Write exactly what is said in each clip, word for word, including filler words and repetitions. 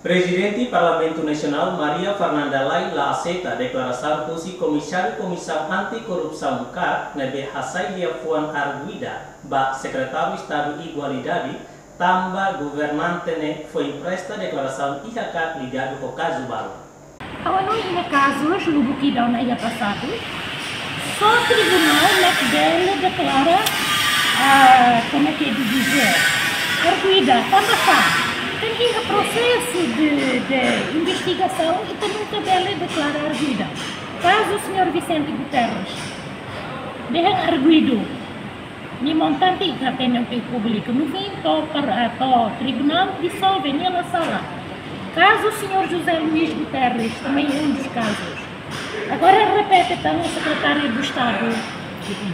Prezidente Parlamentu Nasionál Maria Fernanda Lay la aseita deklarasaun husi Komisáriu Komisaun Anti-Korrupsaun, kak, ne'ebé hasai liafuan arguida ba Sekretáriu Estadu Igualdade tanba governante ne'e foin presta deklarasaun iha kak ligadu ho kazu balu. Ha'u hanoin iha kazus lubuk ida ona iha pasadu, só tribunál mak bele deklara, ah, como é que é de dizer, arguida, tanba sá? Tanba iha prosesu de, de investigasaun, ita nunka bele deklara arguida. Kazu señór Vicente Guterres, dehan arguidu. Nia montante ita hatene públiku. No fim, to'o par-, ah, to'o tribunál disolve, nia la sala. Kazu señór José Luís Guterres também é um dos casos. Agora repete, está no secretário do Estado.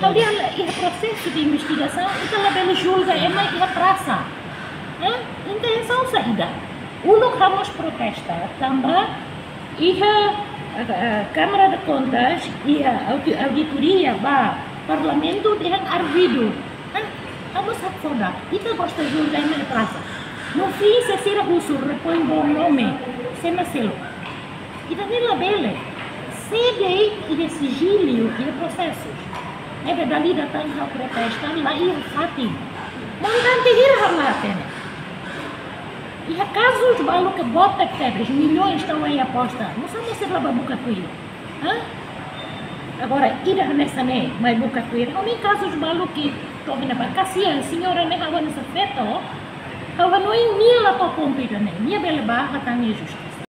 Ha'u dehan iha prosesu de investigasaun, ita labele julga ema iha prasa. Hã? Intensaun saida? Uluk ha'u mós protesta, tanba iha, eh, eh, Câmara de Contas, iha audi-, auditoria ba Parlamentu dehan arguidu. Hã? Ha'u mós hakfodak, ita gosta julga ema iha prasa. No fim, se sira husu, repoin bom nome, se na selo. Ita-nia labele. Se de'it iha sigíliu iha prosesu. Ne'ebé dala ida tan ha'u protesta, la iha fatin. Montante hira ha'u la hatene. Iha kazus balu ke boot tebes, milhões tau iha aposta. Nusá mós sira la bá buka tuir? Hã? Agora, ida hanesan ne'e, mai buka tuir. Ha'u-nia kazus balu ke to'o iha ne'ebá, kasihan, señora ne'e ha'u hanesan feto. Ha'u hanoin nia la to'o pontu ida-ne'e. Nia bele bá hatán iha justisa.